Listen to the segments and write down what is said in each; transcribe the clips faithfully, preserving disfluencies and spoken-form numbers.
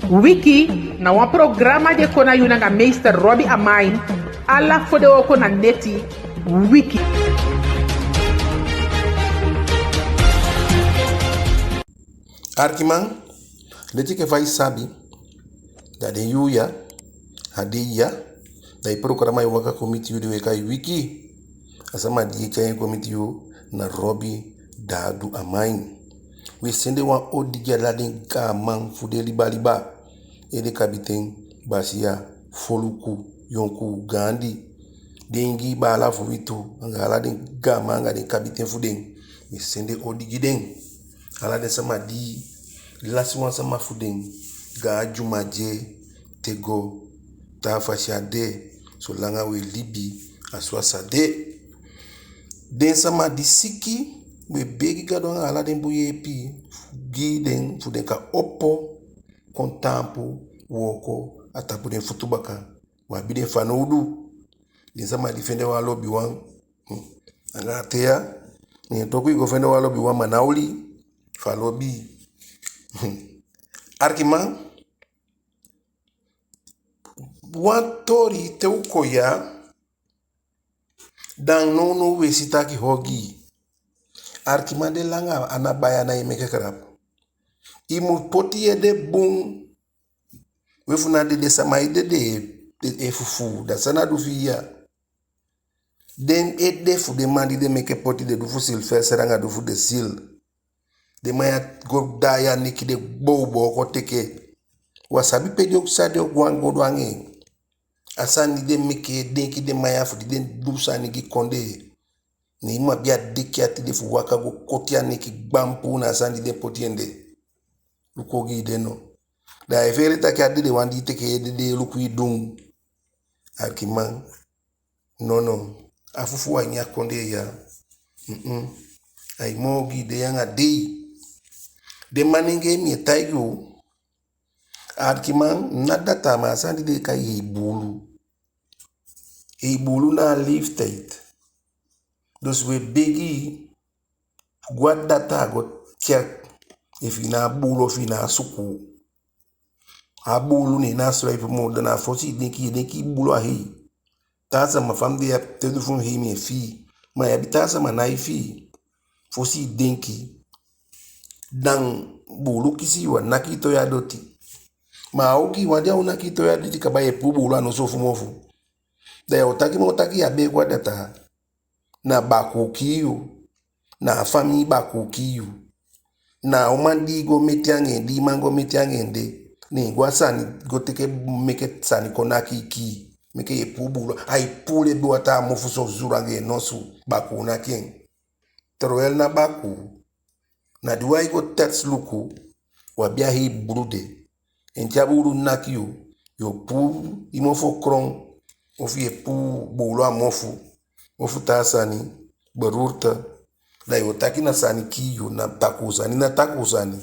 Wiki na wan programa di e kon na yu nanga meester Robbie Amain, ala fodewooko na neti. Wiki. Arkiman, leti enke fa i sabi, da den yuu ya, a dei ya, da i programa e waka kon miti yu, di we kai Wiki. A sama di e tyai en kon miti yu na Robbie Dadu Amain. We sende wan odi gi ala den gaaman fu den liba liba, ede kabiten, basiya, foluku, yonkuu, gaandi, den Ingii baala fu wi tu, anga ala den gaaman anga den kabiten fu den. We sende odi gi den. Ala den sama di lasi wan sama fu den, gaan dyuman de, te go, taa fasi á de, solanga we libi, a so a sa de. Den sama di siki, we begi Gadu anga ala den bun yeepi gi den, fu den kan opo kon taampu wooko a tapu den futu baka. We abi den fanowdu. Den sama di fende wan lobiwan, hmm, anga a ten ya, ne en toku i go fende wan lobiwan, ma ná oli fu a lobi. Hmm. Arkiman, wan toli te u kon ya, da nownow we si taki ogii. Arkiman, den langa ana baya ná e meke krab. I mu poti i ede bun. We fu na dede sama e dede e fufuu, da san na du fi i ya? Den ede fu den man di den meke poti, den du fu Sylvester anga du fu Desil. Den man ya go daai a neki, den bow booko teke. Wi á sabi pe den o sa de, o go anga, go du anga en. A sani di den meke, denki den man ya fu di den du sani gi kondee. Ne i mu abi a deki ati de fu waka go koti a neki gbam puu na a sani di den poti en de. Luku ogii de no. Da ai feele taki a dedewan di i teke e dede e luku i dun. Arkiman, nono. A fufuu a ini a kondee ya, mm-mm, ai moo ogii dei anga dei. Den manengee, mi e taigi u. Arkiman, ná data, ma a sani di den e kai hei buulu. Hei buulu na a leeftijd. Dus we begi, go a data go check efu i na a buulu ofu i na a sukuu. A buulu, ne en na a slijpmoordenaar. Fosi i denki, i denki i buulu a hei. Taa sama, fa mi de ya, te du fu mi hei mi e fii. Ma i abi taa sama ná e fii. Fosi i denki, da buulu kisi i, wan naki i towe a doti. Ma a ogiiwan di a o naki i towe a doti kaba, i e puu buulu a nosu ofu mofu. Da i o taki moo taki i á be e go a data. Na bakuu kii yu. Na a famii bakuu kii yu. Na a uman di i go miti anga en, di i man go miti anga en de, ne en go a sani, go teke meke sani kon naki i kii. Meke i e puu buulu, ai puu lebi wataa a mofu so, zulu anga en nosu, bakuu naki en. Terwijl ná bakuu. Na di u á e go test luku, u abi a hei buulu de. En te a buulu naki yu, yu o puu i mofu o kron, ofu yu e puu buulu a mofu, ofu taa sani, beroerte. Da yu o taki na sani kii yu, na takuu sani, na takuu sani.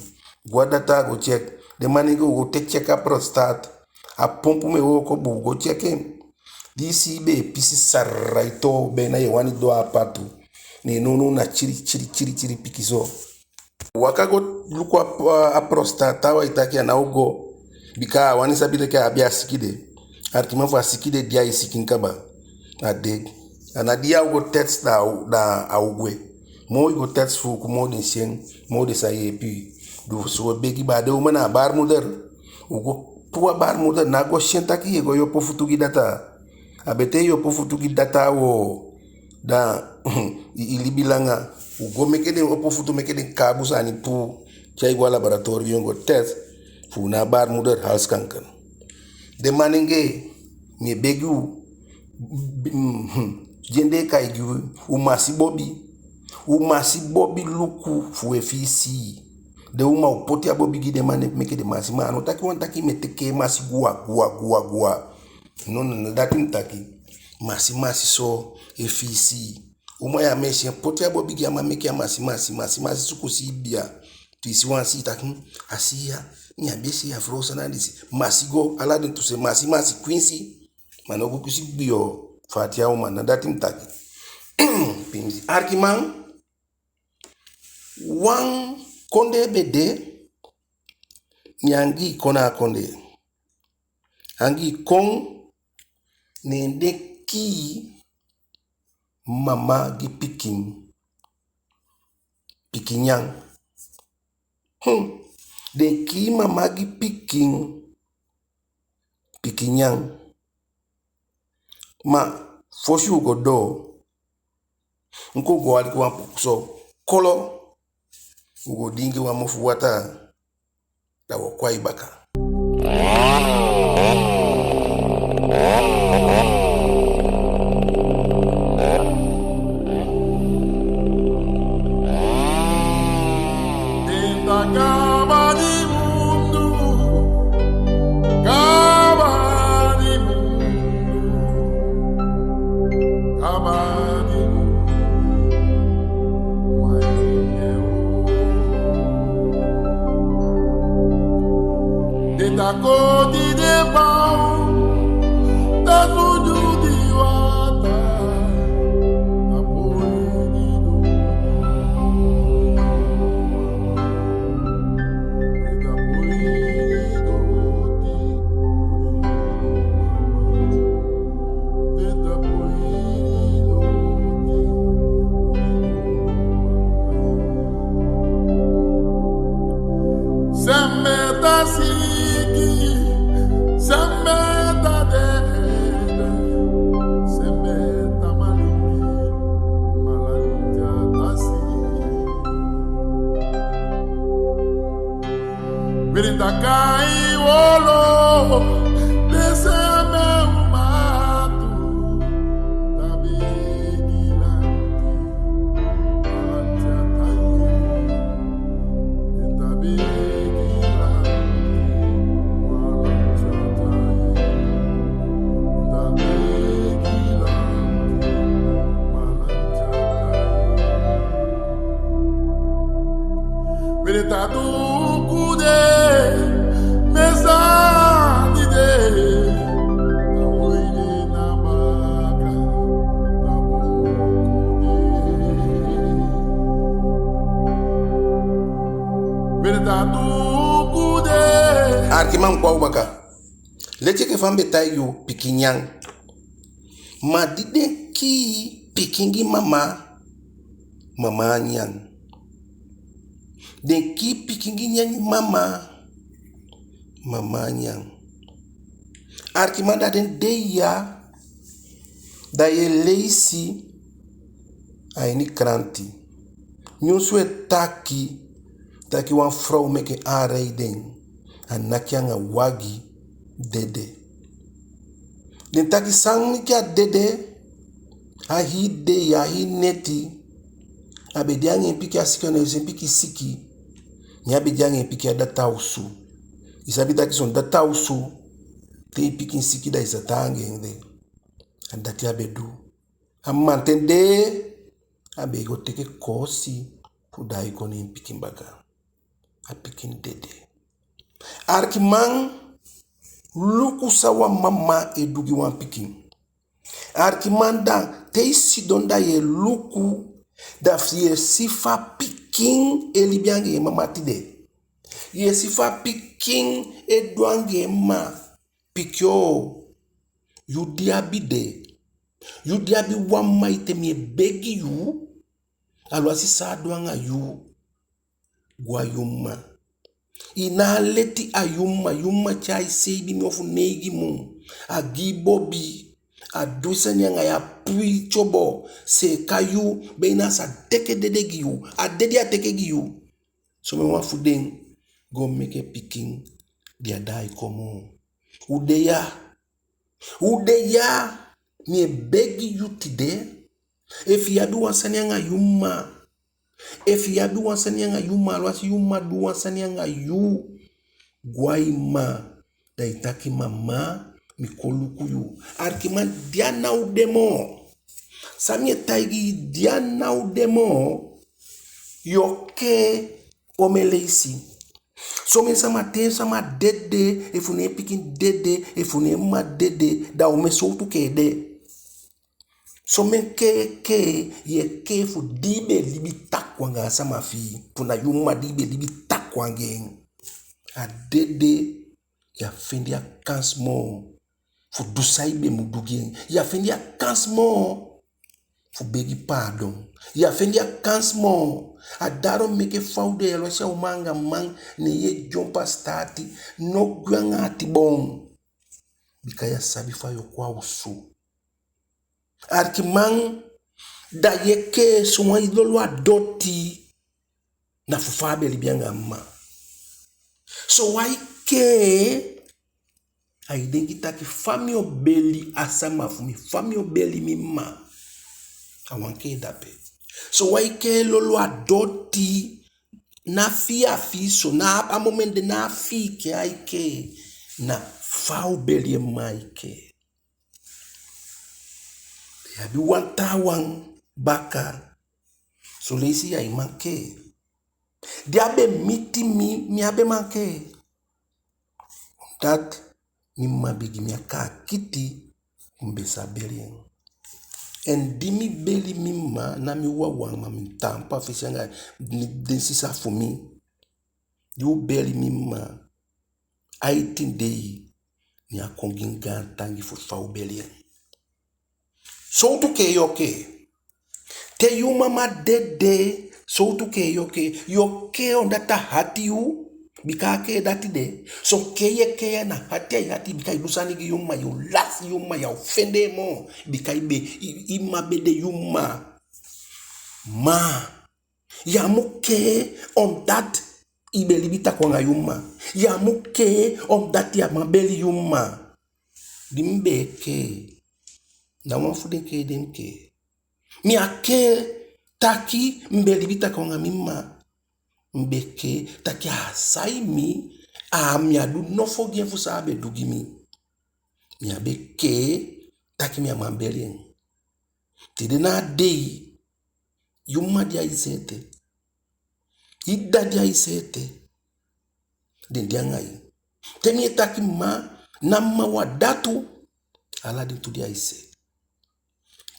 Go a data go check. Den manengee, u go te check a prostaat. A pompu mu e wooko bun, go check en. Di i si i be e pisi sara, i too be na, i e wani doo a patu. Ne nownow na tiri, tiri, tiri, tiri pikinso. Waka go luku a, a, a prostaat, taawan e taki a ná o go. Bika a wani sabi enke a abi a siki de. Arkiman, fu a siki de, di ai sikin kaba, a de. A ná di a o go test da, da a o gwe. Moo i go test fuuku, moo den si en, moo den sa yeepi i. Dus we begi baa, den uman na a baarmoeder. U go puu a baarmoeder, ná go si en taki i e go opo futu gi data. A betee i opo futu gi data, woo. Da i, i libi langa. U go meke den opo futu, meke den kaabu sani puu, tyai go a laboratorium go test fu u na a baarmoederhalskanker. Den manengee, mi e begi u, den den e kai gi u, u masi bobi. U masi bobi luku fu efu i sii. Den uman o poti a bobi gi den man, meke den masi. Ma a no taki wan taki mi e teke masi gwa, gwa, gwa, gwa. No, no, no, dati mi taki. Masi masi so, efu i sii. Uman ya, mi e si en poti a bobi gi a man, meke a masi masi, masi masi suku sii bia. Te i si wan sii, i taki, hmm, a sii ya, mi á be si a frow, san na disi. Masi go, ala den tu se, masi masi kwinsi. Ma no go kwinsi gbiyo, fu a ati a uman, na dati mi taki. Pinsi. Arkiman, wan kondee be de, ne angii kon na a kondee. Angii kon, ne den kii mama gi pikin, pikin nyan. Hmm. Den kii mama gi pikin, pikin nyan. Ma fosi u go doo, u kon go aliki wan poku so kolo, u go diingi wan mofu wataa, da wo kon a i baka. Kaba di mundu, kaba di mundu, kaba di mundu. Den ta koti den pau, ta sudu di wata, ta poi di du. Sembe ta siki, sembe ta dede, sembe ta malingi, malandia ta siki. Biri ta kai wolo, de sembe umatu, ta begi lanti, malandia ta ye. Alikiman, kon a u baka. Leti enke fa mi be taigi u, pikin nyan. Ma di den kii pikin gi mama, mama á nyan. Den kii pikin gi nyan mama, mama á nyan. Alikiman, da den dei ya, da yu e leisi a ini kranti. Nyunsu e taki, taki wan frow meke aanrijding, a naki anga wagi, dede. Den taki san meke a dede, a hii dei, a hii neti, a be de anga en pikin a sikanaisi, en pikin siki. Ne a be de anga en pikin a data osu. I sabi taki son data osu, te i pikin siki da i sa tan anga en de. A dati a be du. A mamanten de, a be go teke koosi fu daai kon ne en pikin baka. A pikin dede. Alikiman, luku san wan mama e du gi wan pikin. Alikiman, da te i sidon da yu e luku, da yu e si fa pikin e libi anga en mama tide. Yu e si fa pikin e du anga en mma. Pikin o, yu di abi de, yu di abi wan mma ete, mi e begi yu, alwasi san a du anga yu, go a yu mma. I ná a leti a yu mma, yu mma tyai seibin mun ofu neigi mun, a gi i bobi, a du sani anga yu, a puu i tyobo, seeka yu, beina a sa teke dede gi yu, a dede a teke gi yu. Somen wan fu den go meke pikin, den á daai kon moo. U de ya, u de ya, mi e begi yu tide. Efu yu abi wan sani anga yu mma, efu yu abi wan sani anga yu mma, alwasi yu mma du wan sani anga yu, go a i mma, da i taki: mama, mi kon luku yu. Alikiman, di a ná o de moo. San mi e taigi i, di a ná o de moo, yu o kee omen leisi. Somen sama, te sama dede, efu na en pikin dede, efu na en mma dede, da omen sowtu kee de. Somen kee, kee, yu e kee fu di i be libi takuu anga a sama fi i, fu na yu mma di i be libi takuu anga en. A dede, yu á fende a kansi moo fu du san i be mu du gi en. Yu á fende a kansi moo fu begi paadon. Yu á fende a kansi moo. A daarom meke fa u de ya, alwasi a uman anga man, ne yu e dyonbo a sitaati, no gwe anga ati boon. Bika yu á sabi fa yu o kon a osu. Alikiman, da yu e kee, sowan e lolo a doti, na fu fa a be libi anga a mma. Sowan e kee, ai denki taki fa mi o beli a sama fu mi, fa mi o beli mi mma. A wan kee dape. Sowan e kee lolo a doti, ná fii a fii so, na a momenti de ná a fii kee ai kee, na fa a o beli en mma ai kee. Yu abi wan taawan baka, son leisi yu á e man kee. Di a be miti mi, mi á be man kee. Dati mi mma be gi mi a kaakiti, mi be sa beli en. En di mi beli mi mma, ná mi wawan, ma mi taampu a fesi anga den sisa fu mi. Di u beli mi mma, aitin dei, ne a kon gi mi gaantangi fu fa u beli en. Sowtu kee yu o kee? Te yu mama dede, sowtu kee yu o kee? Yu o kee omdat a hati yu, bika a kee dati de. Son kee yu e kee ya na hati ai hati, bika i du sani gi yu mma, yu lasi yu mma, yu á o fende en moo, bika i be, i, i mma be de yu mma. Ma yu á mu kee omdat i be libi takuu anga yu mma. Yu á mu kee omdat yu á man beli yu mma. Di mi be e kee, na wan fu den kee den kee. Mi á kee taki mi be libi takuu anga mi mma. Mi be kee taki a sai mi, a mi á du nofo gi en fu san a be du gi mi. Mi á be kee taki mi á man beli en. Tide na a dei, yu mma de a i se ete, i dda de a i se ete, den de anga i. Te mi e taki mma, ná mma wan, dda tu, ala den tu de a i se.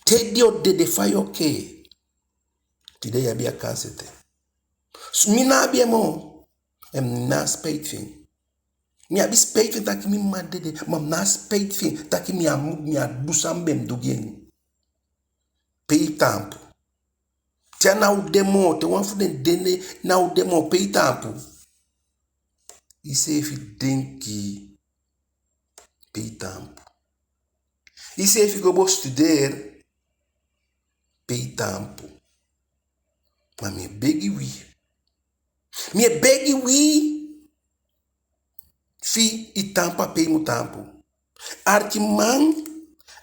Te den o dede, fa yu o kee? Tide yu abi a kansi ete. Mi ná abi en moo, en mi ná a spijt fi en. Mi abi spijt fi en taki mi mma dede, ma mi ná a spijt fi en taki mi á mu, mi á du san mi be mu du gi en. Pe i taampu? Te a ná o de moo, te wan fu den de, ne a ná o de moo, pe i taampu? Iseefi denki, pe i taampu? Iseefi go bestuderi, pe i taampu? Ma mi e begi wi. Mi e begi wi fi i taampu a pe i mu taampu. Alikiman,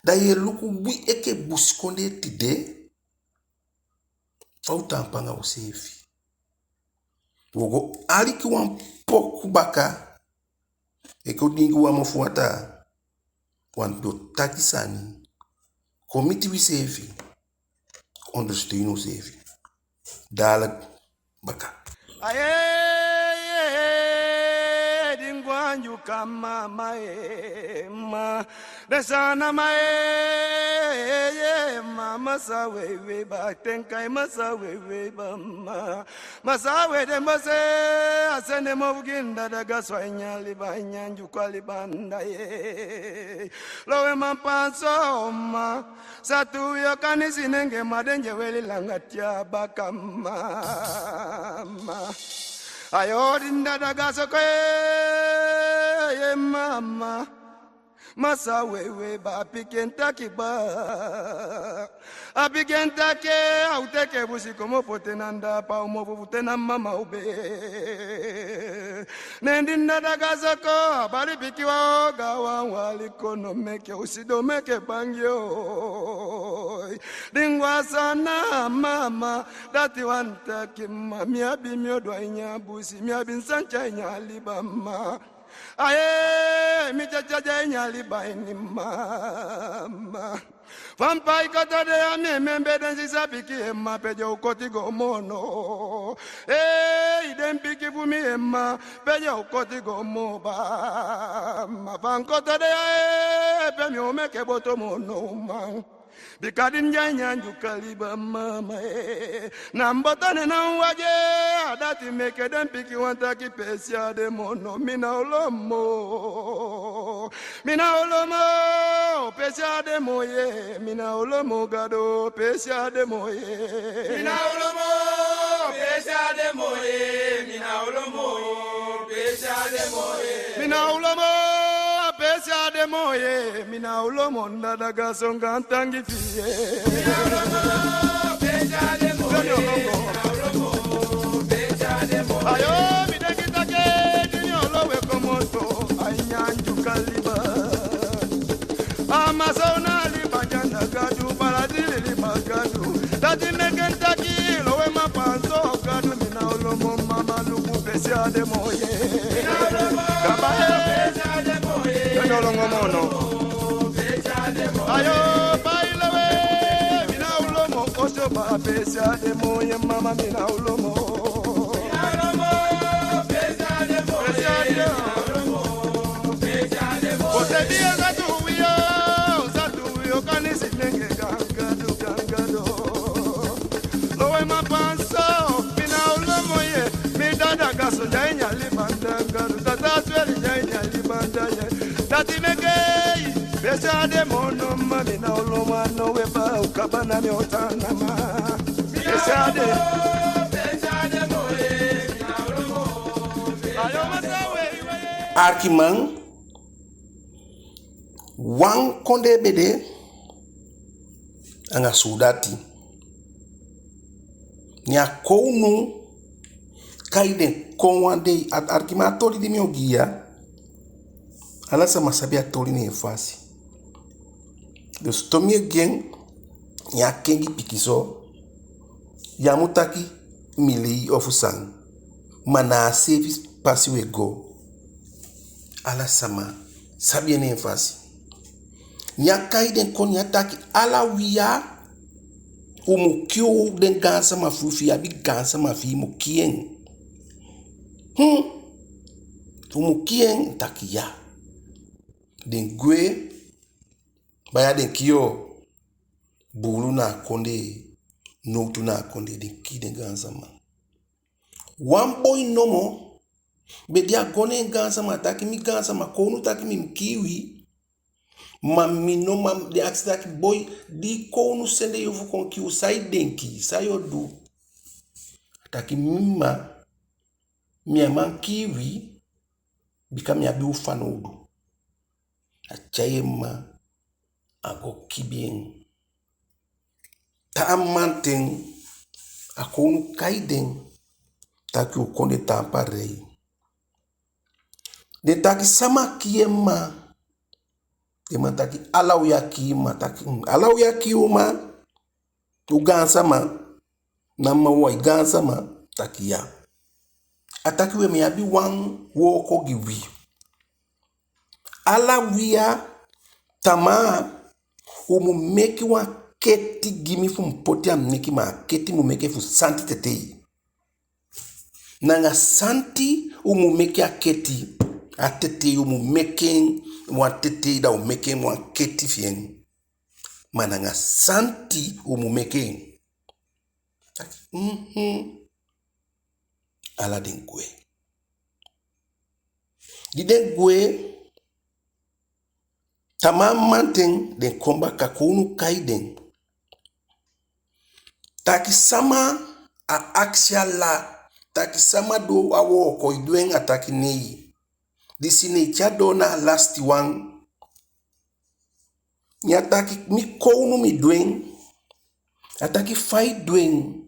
da yu e luku wi enke busikondee tide, fa u taampu anga useefi. Wi o go aliki wan poku baka, enke u diingi wan mofu wataa, want den o taki sani. Kon miti wiseefi, ondersteun useefi. Dadelijk baka. Aye, di ngwanju kama ma, e, ma. Den sani ma, e, e, ma, Masaa Wewe, ba ten kai Masaa Wewe, ba ma. Masaa Wewe, den bose, a sende mofu gi Dda Gaso, a nyan liba, a nyan Ndyuka liba anda, e. Lowe man panso ma. Sa tu yo kani sinenge ma, den ye weli langa tya baka ma, ma. Ayo di Dda Gaso ko, e, e, ma, ma. Masaa Wewe, ba a piki en taki ba. A piki en taki, a o teke busi komopo te na anda, pa u mofu fu te na mama u be. Ne di Dda Gaso ko, a bali pikin wan o gaanwan wali kono meke u sidon meke bangi o. Di ngwa sa na mama, dati wani taki ma, mi abi mi odo a ini a busi, mi abi mi sani a ini a liba ma. Aye, mi tyatya de a ini a liba ini mama. Fa mi pai koto de ya, mi e membee den sisa pikin e ma, pe den o koti go moo no. Ee, den pikin fu mi e ma, pe den o koti go moo ba. Ma fa mi koto de ya, ee, pe mi o meke boto moo no ma. Bika di mi de a ini a Ndyuka liba mama, ee. Na mi boto ne na mi wagi, ee. Dati meke den pikin wan taki: Pesi a de moo, no, mi ná o lomo. Mi ná o lomo, pesi a de moo ye, mi ná o lomo, Gadu, pesi a de moo ye. Mi ná o lomo, pesi a de moo ye, mi ná o lomo, pesi a de moo ye. Mi ná o lomo, pesi a de moo ye, mi ná o lomo, Dada Gason, gaantangi fi i. Mi ná o lomo, pesi a de moo ye, mi ná o lomo, pesi a de moo ye. Ayo, mi denki taki, di mi o lowe komoto, ai nyanju kaliba. Amazona liba janda Gadu, Baladili liba Gadu. Dati meke mi taki, loweman Panso, Gadu, mi ná o lomo, mama luku, pesi a de moo ye. Kaba e. Mi ná o lomo moo, no. Ayo, bai lowe, mi ná o lomo, Kosoba, pesi a de moo ye, mama, mi ná o lomo. Pesi a de moo ye. Kote bi e sa tu wi o, sa tu wi o, kani si nenge gangado, gangado. Loweman Panso, mi ná o lomo ye, mi Dada Gason, jai nyali banda Gadu, Tata Sweli, jai nyali banda ye. Dati meke, pesi a de moo, no, ma, mi ná o lomo, no, we ba, u kaba na mi o tan na ma. Pesi a de. Ayo, masa, we, we. Arkiman, wan kondee be de anga suudati. Ne a kownu kai den kon wan dei, a, arkiman, a toli di mi o gi ya, ala sama sabi a toli ne en fasi. Dus te mi e gi en, ne a kengi pikinso, ya mu taki mi lei ofu san, ma na a seefi pasi we go. Ala sama sabi en ne en fasi. Ne a kai den kon, ne a taki: Ala wi ya, u mu kii u, den gaansama fu u, fi i abi gaansama fi i, i mu kii en. Hmm. U mu kii en, taki ya. Den gwe, baya den kii o. Buulu na a kondee, nowtu na a kondee, den kii den gaansama. Wan boi nomo be de, a go ne en gaansama, a taki: Mi gaansama, kownu taki mi mu kii wi. Ma mi no man, den akisi taki: Boi, di kownu sende yu fu kon kii u, san i denki, san yu o du? A taki: Mi mma, mi á man kii wi, bika mi abi u fanowdu. A tyai en mma, a go kibi en. Taa mamanten, a kownu kai den, taki u kon de taampu a rei. Den taki: Sama kii en mma? Den man taki: Ala u ya kii mma. Taki: Mm, ala u ya kii u mma? U gaansama, na mma u, i gaansama? Taki: Ya. A taki: We, mi abi wan wooko gi wi. Ala wi ya, tamaa, u mu meke wan keti gi mi fu mi poti a mi neki, ma a keti mu meke fu santi tetei. Nanga santi u mu meke a keti. A tetei u mu meke en wan tetei, da u meke en wan keti fi en. Ma nanga santi u mu meke en. Taki: Mhm. Ala den gwe. Di den gwe, tamaa mamanten den kon baka, kownu kai den. Taki: Sama? A akisi ala, taki: Sama du a wooko, i du en? A taki: Nei. Disi ne i tyai doo na a lasiti wan. Ne a taki: Mi kownu, mi du en. A taki: Fa i du en?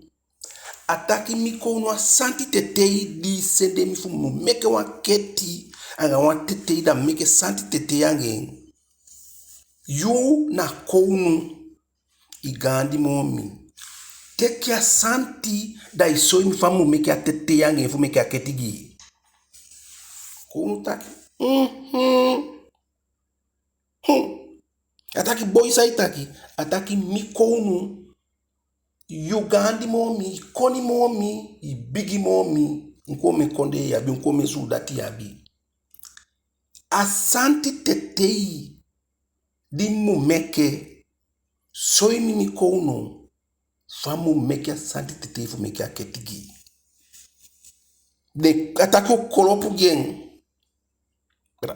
A taki: Mi kownu, a santi tetei di i sende mi fu mi mu meke wan keti anga wan tetei, da mi meke santi tetei anga en. Yu na kownu, i gaandi moo mi. Teke a santi, da i soi mi fa mi mu meke a tetei anga en fu meke a keti gi i. Kownu taki: Mhm. Hmm. A taki: Boi, san i taki? A taki: Mi kownu, yu gaandi moo mi, i koni moo mi, i bigi moo mi, omen kondee i abi, omen suudati i abi. A santi tetei di mi mu meke, soi mi, mi kownu, fa mi mu meke a santi tetei fu meke a keti gi i. Den, a taki u kolopu gi en.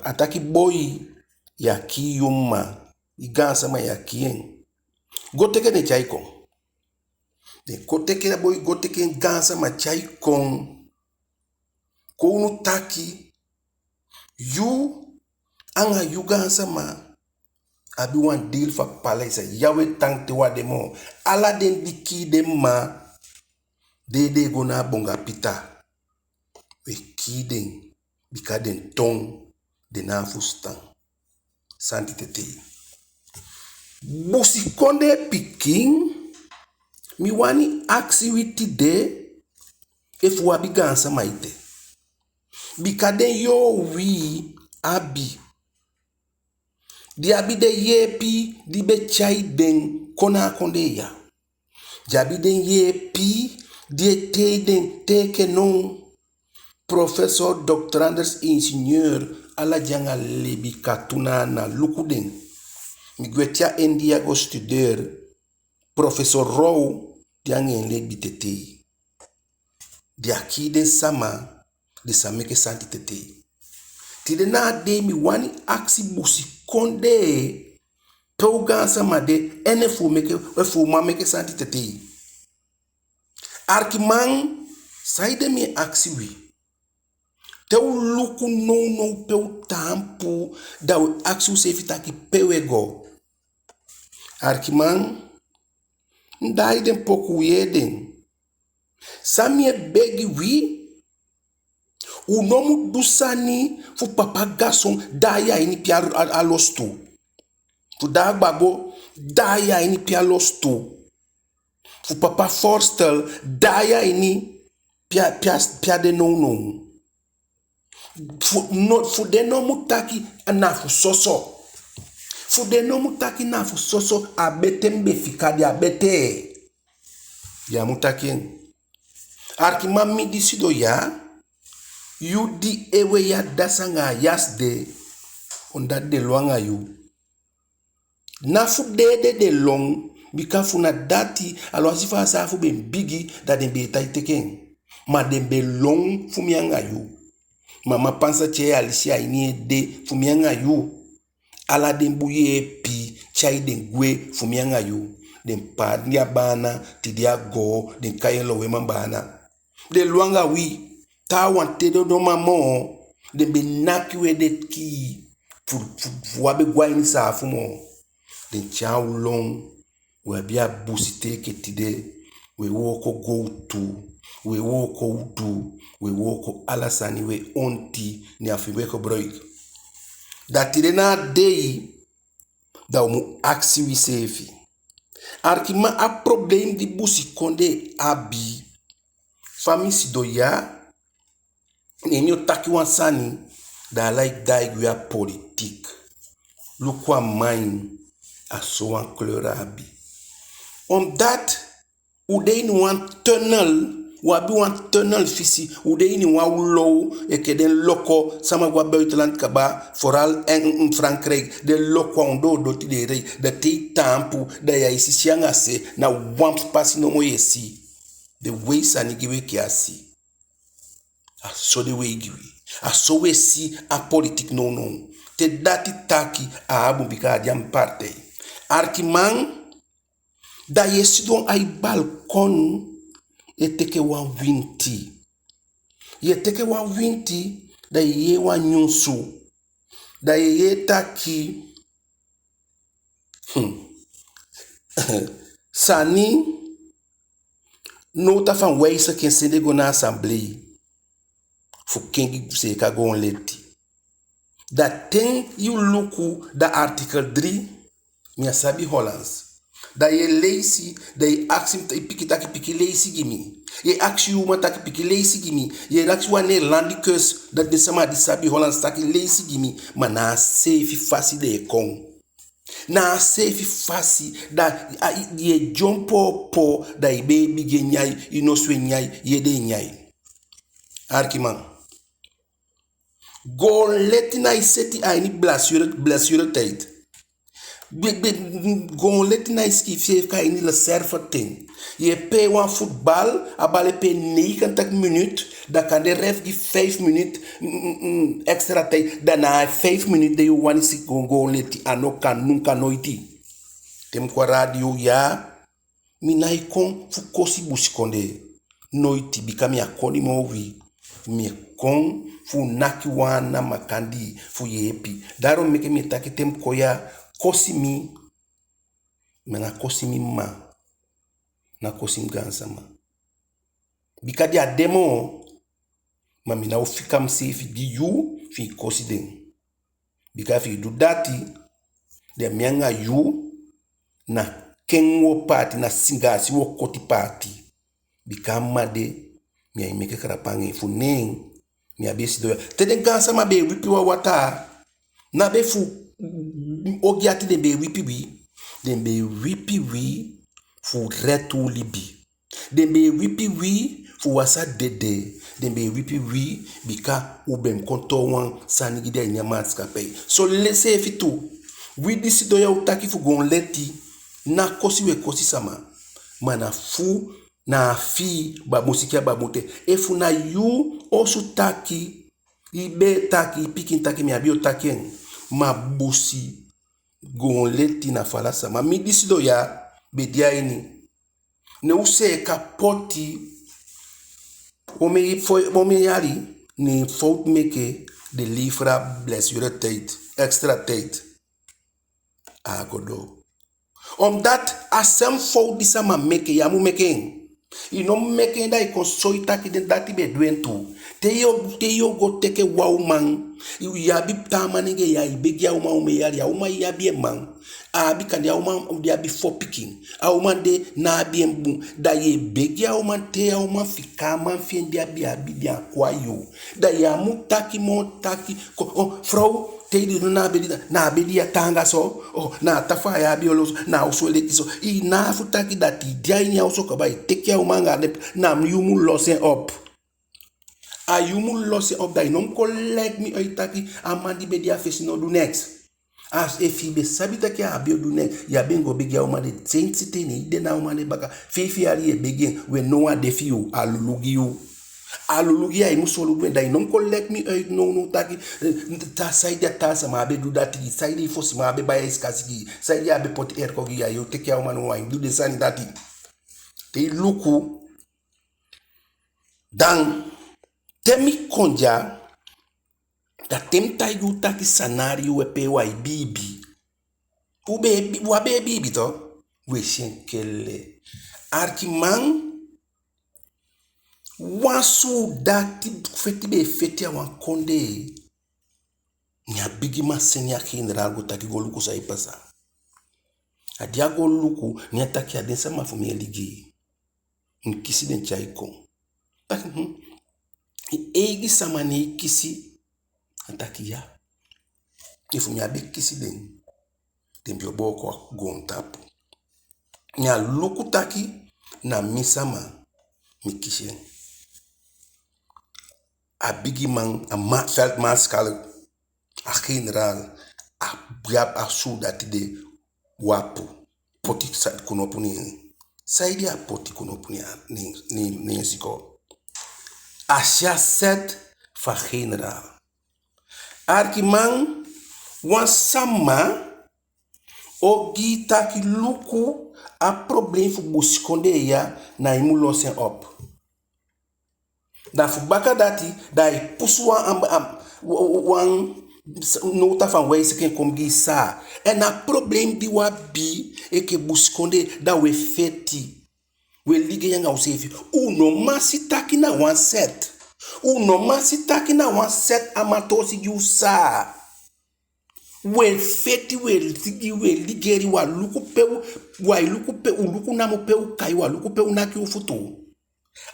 A taki: Boi, yu á kii yu mma, i gaansama, yu á kii en. Go teke den tyai kon. Den go teke a boi, go teke en gaansama tyai kon. Kownu taki: Yu anga yu gaansama abi wan deal fu a paleis. A ya u e tan te u á de moo. Ala den di kii den mma, den ede e go na a bonga pita. U e kii den, bika den ton, den ná a fusutan. Santi tetei. Busikondee pikin, mi wani akisi wi tide efu u abi gaansama ete. Bika den yuu wi abi, den abi den yeepi di be tyai den kon na a kondee ya. Den abi den yeepi di e tei den te enke now. Professor, doctorandus, ingenieur, ala den anga lebi katu na ana, luku den. Mi gwe te a India go studeri, Professor Row de anga en lebi tetei. Den á kii den sama, den sa meke santi tetei. Tide na a dei mi wani akisi busikondee, pe u gaansama de, en efu u meke, efu u man meke santi tetei. Arkiman, saide mi e akisi wi? Te u luku nownow pe u taampu, da u e akisi useefi taki pe u e go. Arkiman, mi daai den poku, u yee den. San mi e begi wi, u no mu du sani fu papa Gazon daai a ini pe a, a, a losutu. Fu Dagbago daai a ini pe a losutu. Fu papa Forster daai a ini pe a, pe a, pe a de nownow. Fu, no, fu den no mu taki na fu soso. Fu den no mu taki na fu soso, a betee mi be fika de, a betee. Yu á mu taki en. Arkiman, mi di sidon ya, yu di e wei a dasi anga a yasi de, omdat den lon anga yu. Ná fu den ede den lon, bika fu na dati, awansi fa a saafu be bigi, da den be e tan e teke en. Ma den be lon fu mi anga yu. Mama Pansa tyai alisi a ini en ede fu mi anga yu. Ala den bun yeepi tyai den gwe fu mi anga yu. Den paandi a baana, tide a goo, den kai en loweman baana. Den lon anga wi, taawan te den no man moo, den be naki u ede kii, fu, fu, fu u á be go a ini saafu moo. Den tyai u lon, u abi a busi te enke tide, u e wooko gowtu, u e wooko udu, u e wooko ala sani, u e onti, ne a fi u e gebruik. Da tide na a dei, da u mu akisi wiseefi. Arkiman, a probleem di busikondee abi, fa mi sidon ya, ne mi o taki wan sani, da ala e daai gwe a politiek. Luku a man, a sowan kleur a abi. Omdat u de ini wan tunnel, u abi wan tunnelvisie, u de ini wan low, enke den loko, sama go a buitenland kaba, vooral en, en Frankrijk, den loko a ondoo doti den e rei, da te i taampu, da yu á e si se anga se, na wan pasi nomo yu e si. Den wei sani gi wi enke a si. A so den wei gi wi. A so u e si a politiek nownow. Te dati taki, a á bun, bika a de a mi partij. Arkiman, da yu e sidon a i balkon, yu e teke wan winti. Yu e teke wan winti, da yu e yee wan nyunsu. Da yu e yee taki, hmm, sani, nota van wijziging sende go na assemblee fu kengi seeka goon leti. Da te yu luku da artikel drie, mi á sabi Hollands. Da yu e leisi, da yu e akisi mi, i pikin taki pikin leisi gi mi. Yu e akisi yu uman taki pikin leisi gi mi. Yu e akisi wan Nederlandicus, da den sama di sabi Hollands taki leisi gi mi. Ma na a seefi fasi den e kon. Na a seefi fasi, da a, yu e dyompo opo, da i bee bigin e nyai, i nosu e nyai, i ede e nyai. Arkiman. Goon leti ná e seti a ini blessure, blessuretijd. Be, be, goon leti ná e sikiifi seefi kon a ini reservetijd. Yu e pee wan futbal, a bal e pee negentig minut, da kande ref gi vijf minut, mm, mm, mm, extra tijd, da na a vijf minut de yu wani si goon, goon leti, a no kan, nunka, noiti. Te mi kon a radio ya, mi nái kon fu kosi busikondee. Noiti, bika mi á koni moo wi. Mi e kon fu naki wan ana makandii fu yeepi. Daarom meke mi e taki te mi kon ya, kosi mi, ma ná kosi mi mma. Ná kosi mi gaansama. Bika den á de moo, ma mi ná o fika miseefi gi yu fi i kosi den. Bika efi i du dati, da mi anga yu na ken u o paati, na singaasi u o koti paati. Bika a mma de, mi á e meke kalapu anga en fu neen, mi á be e sidon ya. Te den gaansama be e wipi wan wataa, ná be fu ogii ati den be e wipi wi. Den be e wipi wi fu leti u libi. Den be e wipi wi fu u á sa dede. Den be e wipi wi bika u be mu kon toon wan sani gi den a ini a maatschappij. Soseefi tu, wi di sidon ya, u taki fu goon leti, ná kosi u e kosi sama. Ma na fu, na a fii, babun sikin a babun te. Efu na yu osu taki, i bee taki, i pikin taki, mi á be o taki en. Ma busi goon leti na fu ala sama. Mi di sidon ya be de a ini. Ne u seeka poti omen fo-, omen yali, ne fowtu meke, den lever a blessuretijd, extra tijd. A á go doo. Omdat a sem fowtu di sama meke, yu á mu meke en. I no mu meke en da i kon soi taki den dati be du en tu. Te yu o, te yu o go teke wan uman, yu abi taa manengee ya, i begi a uman omen yali, a uman abi en man. A abi kande a uman di abi fo pikin. A uman de ná abi en bun. Da yu e begi a uman te a uman fika a man fi en di a be abi, di a kon a yu. Da yu á mu taki moo taki, ko, o, frow, te i didon na a bedi, na a bedi ya taanga so, o, na a tafaa ya a be o losu, na a osu e leti so. I ná a fu taki dati, i de a ini a osu kaba, i teke a uman anga a leti, na yu mu losi en op. A yu mu losi en op, da i no mu kon leg mi uit taki a man di be de a fesi no du neks. A efi i be sabi taki a á be o du neks, yu á be go begi a uman de. Sensi ten ne i de na a uman de baka, feifi yali yu e begi en, we now a de fi yu, a luluu gi yu. A luluu gi yu, a i mu solugu en. Da i no mu kon leg mi uit nownow taki, eh, ta saide a taa sama á be du dati, saide i fosi man á be bai a isikasi gi yu, saide yu á be poti airco gi yu, a yu o teke a uman now, a i mu du den sani dati. Te i luku, dan, te mi kon dya, da te mi taigi u taki scenario pe u á e biibi. U be e bi-, u á be e biibi to? U e si en kele. Arkiman, wan suudati feti be e feti a wan kondee. Ne a bigiman seni a generaal go taki go luku san e pasa. A di a go luku, ne a taki a den sama fu mi e ligei. Mi kisi den tyai kon. Taki, hm, i eigi sama ne i kisi? A taki ya. Efu mi á be kisi den, den be o booko a goontapu. Ne a luku taki na mi sama, mi kisi en. A bigiman, a ma-, veldmaarschalk, a generaal, a abi a suudati de wapu, poti sa-, konopu ne en. Saide a poti konopu ne en, ne en, ne en, ne en sikoo? A si a set fu a generaal. Arkiman, wan sama o gi i taki luku, a problem fu busikondee ya, na i mu losi en op. Da fu baka dati, da ai pusu wan, am-, am-, wa-, wa-, wan s-, nota van wijziging kon gi i sa. En a problem di u abi enke busikondee, da u e feti. U e ligei anga useefi. U no man si taki na wan set. U no man si taki na wan set a man toosi gi u sa. U e feti, u e ligi-, u e ligeri, u á luku pe u, u á luku pe u, luku namo pe u kai, u á luku pe u naki u futu.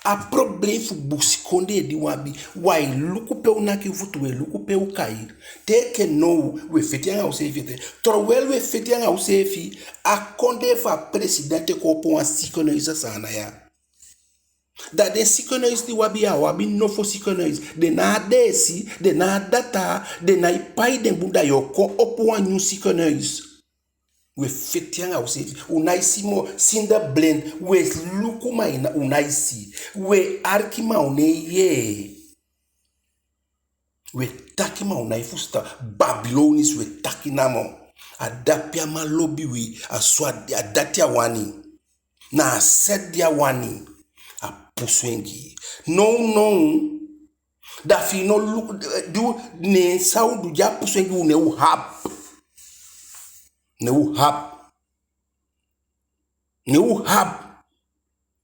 A problem fu busikondee di u abi, u á luku pe u naki u futu, u e luku pe u kai. Te enke now, u e feti anga useefi ete. Terwijl u e feti anga useefi, a kondee fu a president e kon opo wan ziekenhuis a Saanan ya. Da den ziekenhuis di u abi ya, u abi nofo ziekenhuis. Den ná a deesi, den ná a data, den nái pai den bun, da yu o kon opo wan nyun ziekenhuis. U e feti anga useefi. U nái si moo, sinda blind. U e luku ma u nái si. U e arki ma u nái yee. U e taki ma u nái fusutan. Babilonisch, u e taki namo. A dape a man lobi wi, a so a, a dati a wani. Na a set di a wani. A pusu en gi. Nownow, da fi i no luku, di u, ne san u du, di a pusu en gi u, ne u hap. Ne u hap. Ne u hap.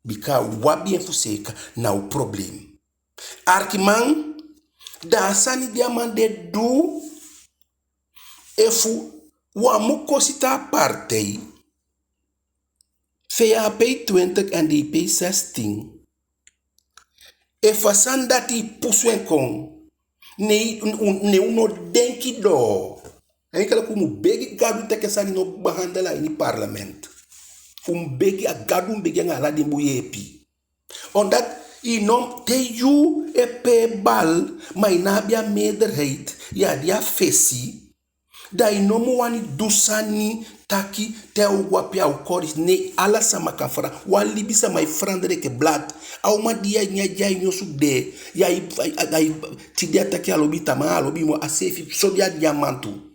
Bika u abi en fu seeka, na u problem. Arkiman, da a sani di a man de du, efu u á mu kosi taa partij, V H P twintig en D P zestien. Efu a sani dati i pusu en kon, ne i, u, ne u no denki doo. Eigenlijk u mu begi Gadu taki a sani no behandel a ini parlement. U mu begi a Gadu, u mu begi anga ala den bun yeepi. Omdat i no, te yu e pee bal, ma i ná abi a meerderheid, yu á de a fesi, da i no mu wani du sani taki te a o go ape a o corrigeren. Nei, ala sama kan fera-, wan libisama e verander enke blad. A uman di yu e nyan, di a ini osu de, yu ai, ai, ai, ai, tide a taki a lobi i tamaa, a lobi i moo, a seefi so di a diamantu.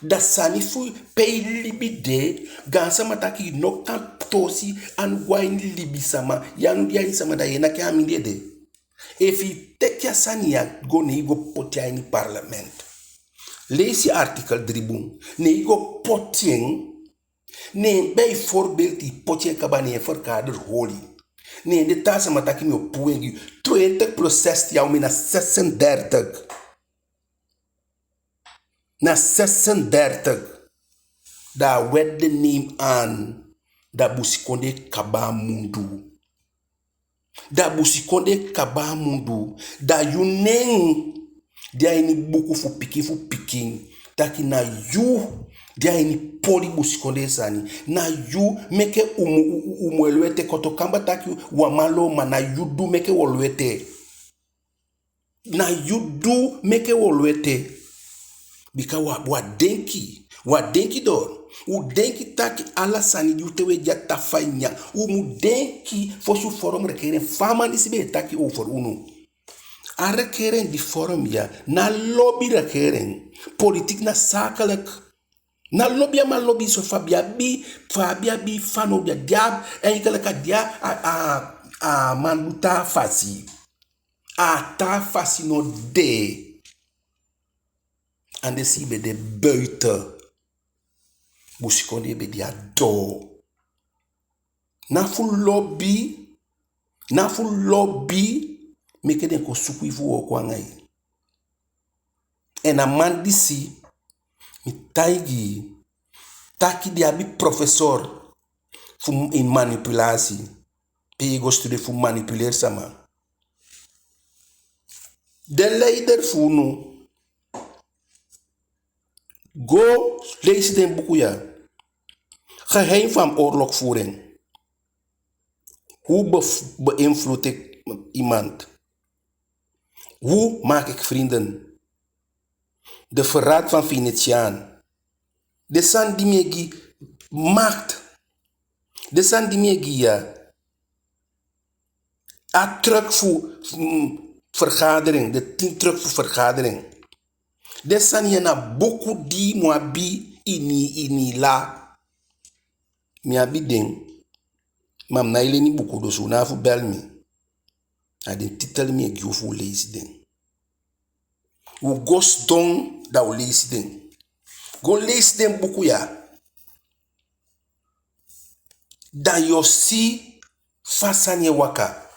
Da sani fu pe i libi de, gaansama taki i no kan toosi anu go a ini libisama, yu anu de a ini sama, da yu e naki en a mindii ede. Efu i teke a sani ya go, ne i go poti en a ini parlement. Leisi artikel drie bun. Ne i go poti en, ne bijvoorbeeld i poti en kaba, ne en vergadering holi. Ne den taa sama taki mi o puu en gi, twintig plus zestien, a omen, na zesendertig. Na zesendertig. Da a wet de neem aan. Da busikondee kaba a mundu. Da busikondee kaba a mundu. Da yu nen de a ini buku fu pikin fu pikin. Taki na yu de a ini poli busikondee sani. Na yu meke u mu, u, u, u mu e lowe ete. Koto kamba taki u á man lowe, ma na yu du meke u o lowe ete. Na yu du meke u o lowe ete. Bika u á, u á denki. U á denki doo. U denki taki ala sani di u, te u e de a tafaya, u mu denki fosi u vorm regering. Fa a man disi be e taki over unu. A regering di vorm ya, ná lobi regering. Politiek na zakelijk. Ná lobi a man lobi so. Fa a be abi, fa a be abi fanowdu ya, di a, eigenlijk a di a, a, a man du taa fasi. A taa fasi no de. Anders i be de buiten. Busikondee be de a doo. Ná fu lobi, ná fu lobi meke den kon suku i fu wooko anga i. En a man disi, mi taigi i taki den abi professor fu, in manipulatie. Pe i e go studeri fu manipuleer sama. Den leider fu unu, go leisi den buku ya. Geheim van oorlogvoering. Hoe bef-, beïnvloed ik iemand? Hoe maak ik vrienden? De verraad van Venetiaan. Den sani di mi e gi, macht. Den sani di mi e gi ya. A truc fu, mm, vergadering, de tien truc fu vergadering. Den sani ya na buku di i mu abi ini, ini i la. Mi abi den, ma mi nái leni buku, dus u ná abi fu bel mi. A den titel mi e gi u fu u leisi den. U go sidon, da u leisi den. Go leisi den buku ya. Da yu o si fa sani e waka.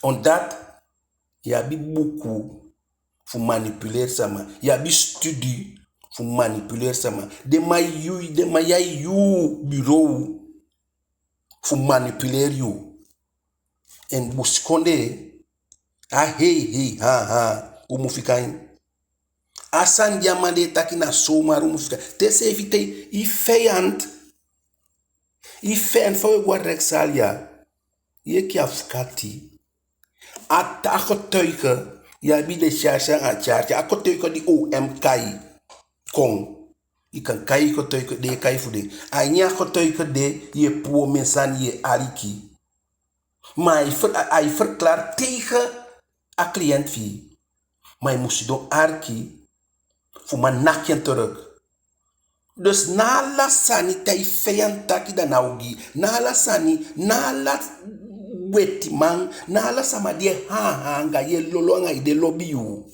Omdat yu abi buku fu manipuleer sama. Yu abi studie fu manipuleer sama. Den man e, den man e yuu bureau fu manipuleer yu. En busikondee, a hei, hei, ha, ha, u mu fika en. A sani di a man de e taki na zomaar, u mu fika en. Te seefi te i vijand, i vijand, fa u e go a rechtszaal ya, i enke afukati. A, a getuige, yu abi de charge anga charge. A getuige di O M kai kon. I kan kai i kotoigi den e kai fu den. A ini a kotoigi de, yu e puu omen sani, yu e aliki. Ma ai ver-, ai verklaar tegen a cliënt fi i. Ma i mu sidon aliki fu man naki en terug. Dus na ala sani te i feyanti taki, da na ogii. Na ala sani, na ala wetiman, na ala sama di e haa anga yu, e lolo anga yu, den lobi yu.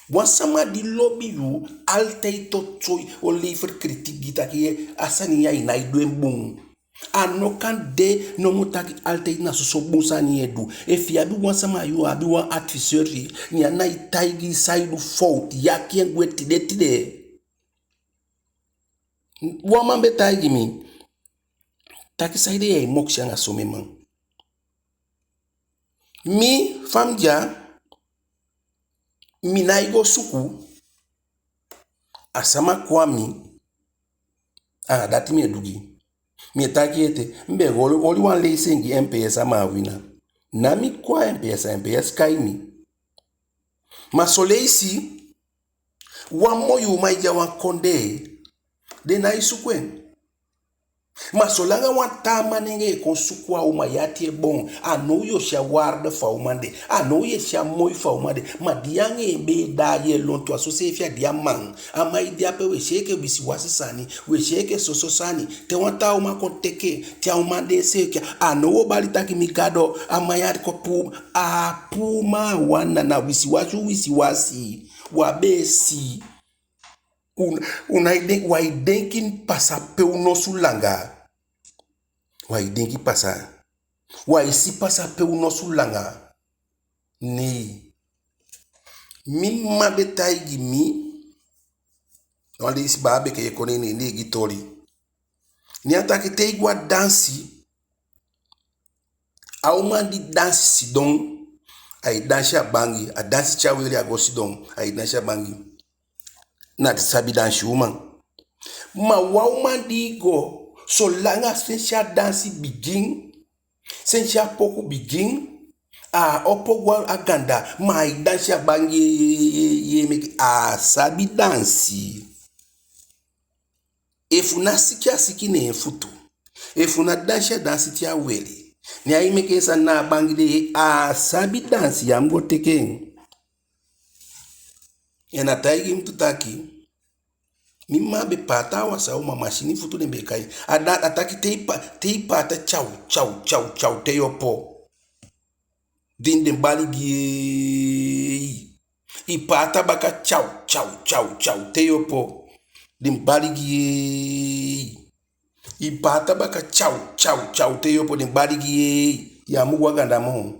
Wan sama di lobi yu, altijd o soi, o lever kritiek gi taki, a sani ya i nái du en bun. A no kan de nomo taki altijd na soso bun sani yu e du. Efu i abi wan sama, yu abi wan adviseur fi i, ne a nái taigi i san i du fowtu, yaki en gwe tide tide. Wan man be taigi mi taki, saide yu e mokisi anga somen man? Mi, fa mi de ya, mi nái go suku. A sama kon a mi, a dati mi e du gi. Mi e taki ete, mi be holi, holi wan leisi gi M P S a Maawina. Na mi kon a M P S, a M P S kai mi. Ma son leisi, wan moi uman e de a wan kondee, den nái suku en. Ma solanga wan taa manengee e kon suku a uman, yu ati e boon. A now yu o si a waarde fu a uman de. A now yu e si a moi fu a uman de. Ma di yu anga en be e daai e lontu, a soseefi a de a man. A man e de ape, u e si enke wisiwasi sani, u e si enke soso sani. Te wan taa uman kon teke en, te a uman de e seeka en, a now u o bali taki mi Gadu, a man ya kon puu, a puu man a wan na, na wisiwasi u wisiwasi. U á be e si. U, u nái den-, u ái denki pasa pe u nosu langa. U ái denki pasa. U ái si pasa pe u nosu langa. Nei. Mi mma be taigi mi, wan leisi baa Beke e kon, ne en e gi toli. Ne a taki te i go a dansi, a uman di dansi sidon, ai dansi a bangi, a dansi te a weli a go sidon, ai dansi a bangi. Na sabi dansi uman. Ma wan uman di i go, solanga sensi a dansi bigin, sensi a poku bigin, a opo go a ganda, ma ai dansi a bangi, ye, ye, ye, meke a sabi dansi. Efu na siki a siki ne en futu, efu na dansi a dansi te a weli, ne ai meke en sani na a bangi de, a sabi dansi, ya mu go teke en. En a taigi mi tu taki, mi mma be paati a wan sama uman, masini futu den be e kai. A da-, a taki te i pa-, te i paati a tyaw, tyaw, tyaw, tyaw, te yu opo. Den, den bali gi i. I paati a baka tyaw, tyaw, tyaw, tyaw, te yu opo. Den bali gi i. I paati a baka tyaw, tyaw, tyaw, te yu opo, den bali gi i. Ya mu go a ganda moo.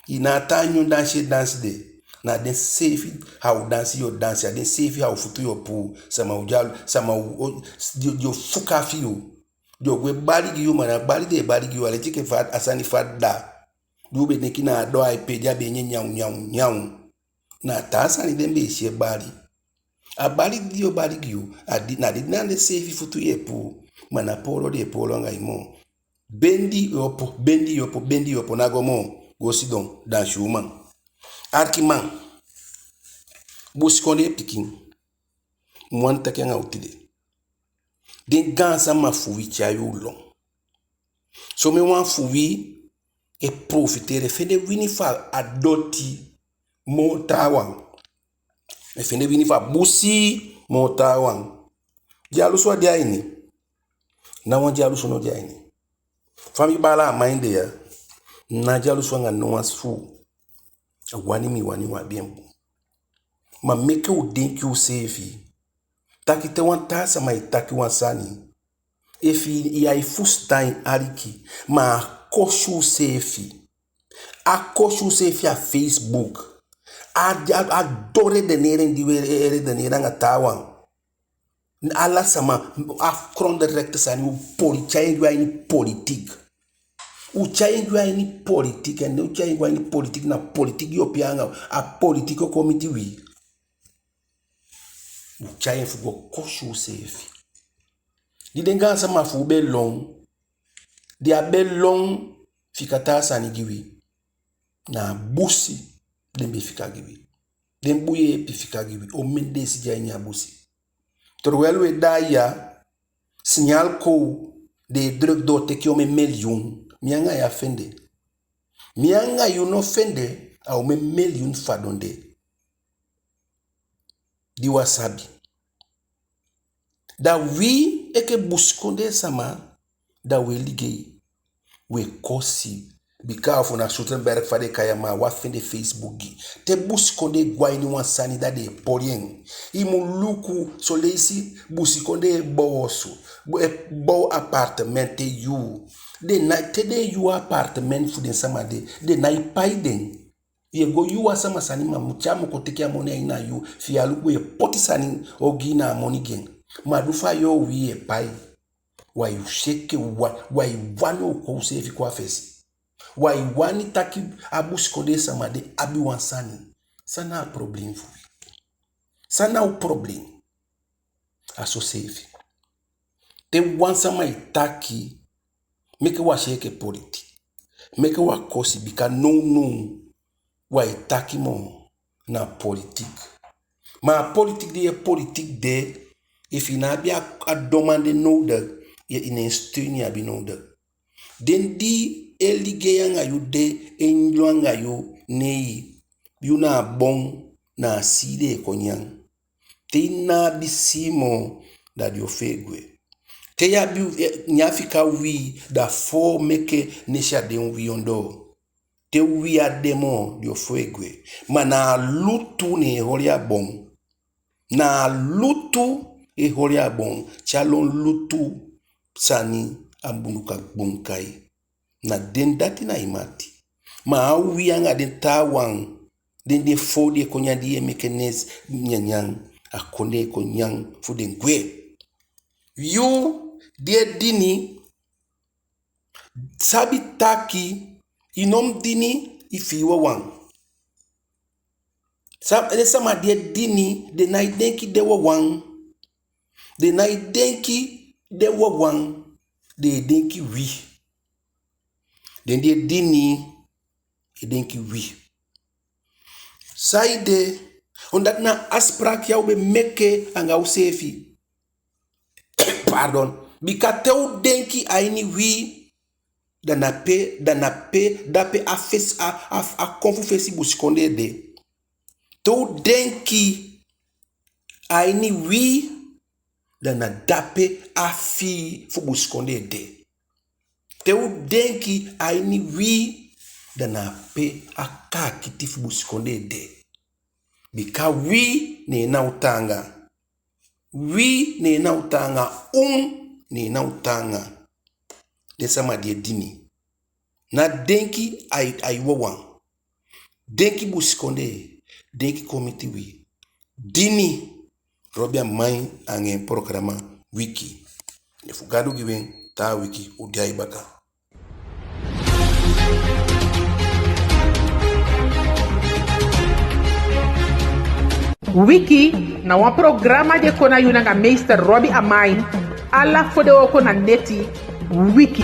I ná a taa nyun dansi e dansi de. Na den seefi haw dansi yu o dansi, a den seefi haw futu yu o puu. Sama o dyalu, sama o, o, den o, den o fuka fi yu. Den o gwe bali gi yu, ma na bali den e bali gi yu, a leti enke fa a sani fa a dda. Di u be denki na a doo, ai pee di a be e nyan nyan nyan. Na taa sani den be e si e bali. A bali di den o bali gi yu, a di, na di na den seefi futu yu e puu. Ma ná poolo den e poolo anga yu moo. Bendi yu opo, bendi yu opo, bendi yu opo, ná go moo. Go sidon, dansi uman. Alikiman, busikondee pikin, mi wani taki anga u tide. Den gaansama fu wi tyai u lon. Somen wan fu wi e profiteri, e fende wini fu a doti moo taawan. E fende wini fu a busi moo taawan. Dyalusu á de a ini. Ná wan dyalusu no de a ini. Fa mi baala a man de ya, ná dyalusu anga no wan fu u. A wani mi wani u abi en bun. Ma meke u denki useefi. Taki te wan taa sama e taki wan sani, efu yu á e fusutan en, aliki, ma á kosi useefi. Á kosi useefi a Facebook. A, a, a don redeneren di u e, e, e redeneren anga taawan. Ala sama, a grondirekte sani, u poli-, tyai en gwe a ini politiek. U tyai en gwe a ini politiek, en u tyai en gwe a ini politiek, na politiek yu o pee anga, a politiek o kon miti wi. U tyai en fu go kosi useefi. Di den gaansama fu u be lon, den á be lon fika taa sani gi wi. Na a busi den be fika gi wi. Den bun yeepi fika gi wi. Omen deesi de a ini a busi. Terwijl u e daai ya, Signal Kow, den e druk doo teke omen miliyun. Mi anga yu á fende. Mi anga yu no fende a omen miliyun fadon de di u á sabi. Da wi enke busikondee sama, da u e ligei, u e kosi. Bika efu na Zuckerberg fa den e kai a man, u á fende Facebook gi. Te busikondee go a ini wan sani, da den e poli en. I mu luku, son leisi busikondee e bow osu, e bow appartement e yuu. Den nái, te den e yuu appartement fu den sama de, den nái pai den. Yu e go yuu wan sama sani, ma mu te a mu kon teke a moni a ini a yuu, fi yu á luku, yu e poti sani ogii na a moni gi en. Ma di fa yu o yuu, yu e pai. Wai u si enke wa-, wai wani u kon useefi kon a fesi. Wai wani taki a busikondee sama de abi wan sani. San na a problem fu wi? San na u problem? A soseefi. Te wan sama e taki, meke u á si en enke politiki. Meke u á kosi, bika nownow u á e taki moo na politiki. Ma a politiki di yu e politiki de, efu i ná abi a, a donman de nodig, yu, i ná en steun i abi nodig. Den di e ligei anga yu de, e inlu anga yu, nei, yu na a bon, na a sii den e kon nyan. Te i ná abi sii moo, da den o fee gwe. Te i abi, eh, nyan fika uwii, da foo meke nesi a den uwii ondoo. Te uwii á de moo, den o fee gwe. Ma na a lutu ne e holi a bon. Na a lutu e holi a bon. Te a lon lutu sani, a bunduka bun kai. Na den dati na i mati. Ma a uwii anga den taawan, den de foo di e kon nyan, di e meke nesi nyanyan, a kondee e kon nyan fu den gwe. Yu di e dini, sabi taki i no mu dini i fi i wawan. Sa-, den sama di e dini, den nái denki den wawan. Den nái denki den wawan, den e denki wi. Den di e dini e denki wi. Saide? Omdat na a afspraak ya u be meke anga useefi. Pardon. Bika te u denki a ini wi, da na pe, da na pe, dape a fesi, a, a, a kon fu fesi busikondee de. Te u denki a ini wi, da na dape a fii fu busikondee de. Te u denki a ini wi, da na ape a kaakiti fu busikondee de. Bika wi ne en na u taanga. Wi ne en na u taanga, u ne en na u taanga. Den sama di e dini. Ná denki a i, a i wawan. Denki busikondee, denki kon miti wi. Dini, Robi Amain anga en programa Wiki. Efu Gadu gi wi en, taa wiki u de a i baka. Wiki na wan programa di e kon na yu nanga meester Robi Amain, ala fodewooko na neti. Wiki.